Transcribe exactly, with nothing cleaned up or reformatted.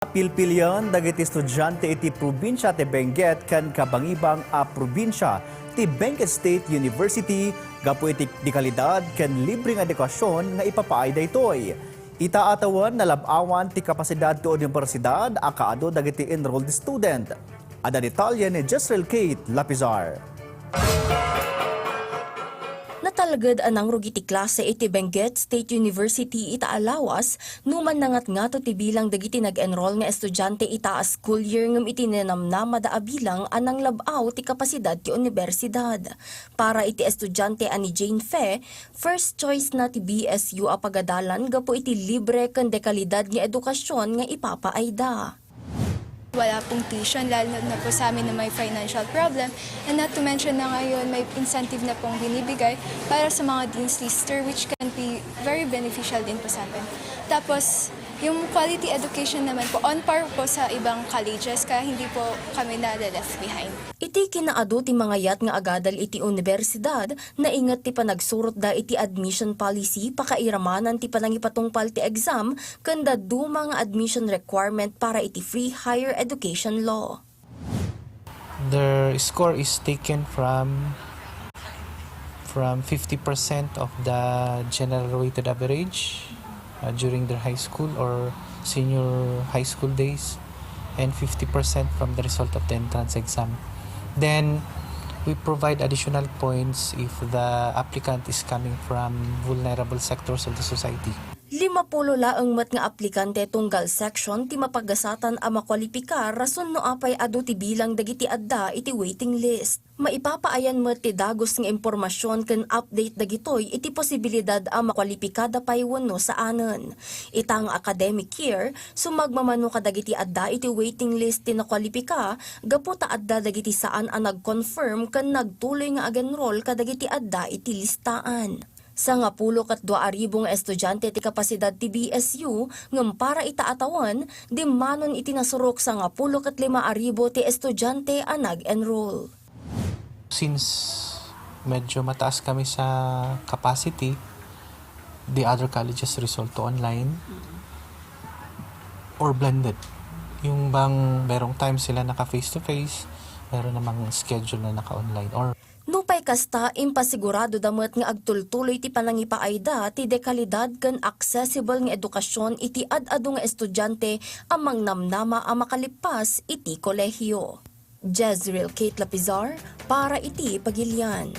Pilpilian dagiti estudiante iti probinsia ti Benguet ken kabangibang a probinsia ti Benguet State University gapu iti dekalidad ken libre nga edukasyon nga ipapaay daytoy. Ita a tawen, nalab-awan ti kapasidad ti universidad a kaadu dagiti enrolled student. Adda detalye ni Jezreel Kate Lapizar. Natalged a nangrugi ti klase iti Benguet State University ita a lawas, numan nangatngato ti bilang dagiti nag-enroll nga estudiante ita a school year ngem iti ninamnamada a bilang a nanglab-aw ti kapasidad ti universidad. Para iti estudiante a ni Jane Fe, first choice na ti B S U a pagadalan gapu iti libre ken dekalidad nga edukasyon nga ipapaayda. Wala pong tuition, lalo na po sa amin na may financial problem. And not to mention na ngayon, may incentive na pong binibigay para sa mga dean's lister, which can be very beneficial din po sa amin. Tapos, yung quality education naman po, on par po sa ibang colleges, kaya hindi po kami na-left behind. Iti kinaadu ti mangayat nga agadal iti universidad, nainget ti panagsurotda iti admission policy, pakairamanan ti panangipatungpal ti exam, ken dadduma nga admission requirement para iti free higher education law. Their score is taken from from fifty percent of the general weighted average uh, during their high school or senior high school days, and fifty percent from the result of the entrance exam. Then, we provide additional points if the applicant is coming from vulnerable sectors of the society. Limapulo laeng met nga aplikante tunggal section ti mapagasatan a makwalipika rason no apay adu ti bilang dagiti adda iti waiting list. Maipapaayan met ti dagus nga impormasyon ken update dagitoy iti posibilidad a makwalipikada pay wenno saanen. Ita nga academic year, sumagmamano kadagiti adda iti waiting list ti nakwalipika gapu ta adda dagiti saan a nag-confirm ken nagtuloy nga ag-enroll kadagiti adda iti listaan. Sangapulo ket dua a ribu nga estudiante ti kapasidad ti B S U, ngem para ita a tawen, dimmanon iti nasurok sangapulo ket lima a ribu ti estudiante a nag-enroll. Since medyo mataas kami sa capacity, the other colleges resort to online or blended. Yung bang merong time sila naka face to face, meron namang schedule na naka online or Nupay kasta, impasiguradoda met nga agtultuloy ti panangipaayda ti dekalidad ken accessible nga edukasyon iti ad-adu nga estudiante a mangnamnama a makalippas iti kolehiyo. Jezreel Kate Lapizar para iti Pagilian.